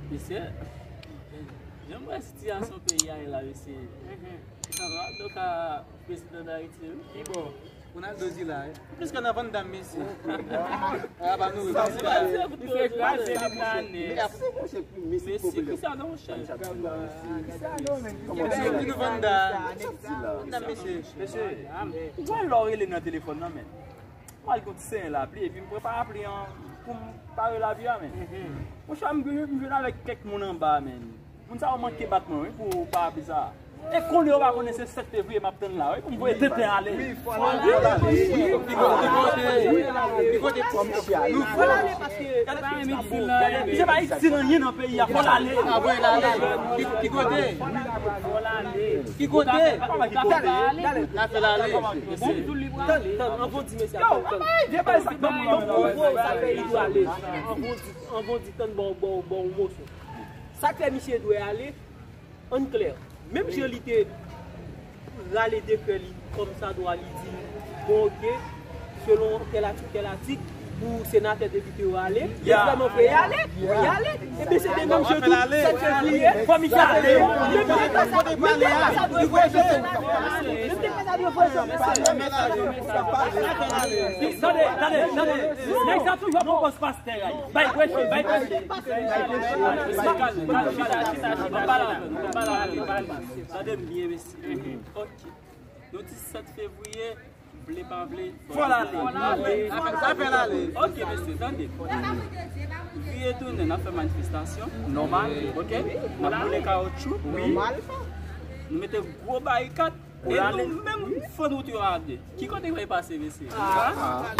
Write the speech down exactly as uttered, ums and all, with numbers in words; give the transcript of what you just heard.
Mesye, jan m wè sitiyasyon peyi a ye la, mesye. Donk, a, prezidan d Ayiti, wi. Ki bò? Ronaldo di la, wi. Plis ke nan Van Damme, mesye. A, ba nou, wi. Mesye, kraze li nan ane. Mesye, ki sa non, monchè? Ki nou Van Damme? Van Damme, mesye. Mesye, ou wè lè w rele nan telefòn nan, men. M al gon ti senyen lapli, epi m pran parapli an pou m pare lapli a, men. Monchè, m, m jwenn avèk kèk moun anba, men. Moun sa yo manke bat mwen, wi, pou parapli sa. E konnen yo pa konnen se sèt fevriye m ap tann la, wi, pou m voye tenten ale. Wi, fò l ale. Wi, wi, wi. Ki kote, ki kote, ki kote? Nou fò l ale paske misye pa itil anyen nan peyi a, fò l ale. A, voye l ale. Ki, ki kote? Fò l ale. Ki kote? N ap fè l ale. Bon, tou li pral ale. Tann, tann, anvan w di mesye a, tann, tann. Tann, tann, anvan w di, anvan w di, tann, bon, bon, bon, moso. Sa k fè misye dwe ale, an klè, menm jan li te rale dekrè li kòmsadwa, li di, bon, oke, selon tèl atik, tèl atik, pou senatè, depite yo ale, e vrèman vre y ale, y ale. Ebyen, se te menm jan tou, sèt fevriye, fò misye ale. Menm jan sa dwe fè, menm jan sa dwe fè. Tande, tande, tande. Nèg sa toujou ap pran pòz pastè a. Bay preche, bay preche. Kalm, kalm, chita, chita, chita. Pale avè m, pale avè m, pale. Tande m byen, mesye. Ok. Nou di sèt fevriye, vle pa vle, fò l ale. Fò l ale. Sa fè l ale. Ok, mesye, tande. Vire tounen, n ap fè manifestasyon. Nòmal. Ok? N ap boule kawotchou. Wi. Nòmal. Nou mete gwo barikad. E nou menm fann wout yo a de. Ki kote w pral pase, mesye? Ah.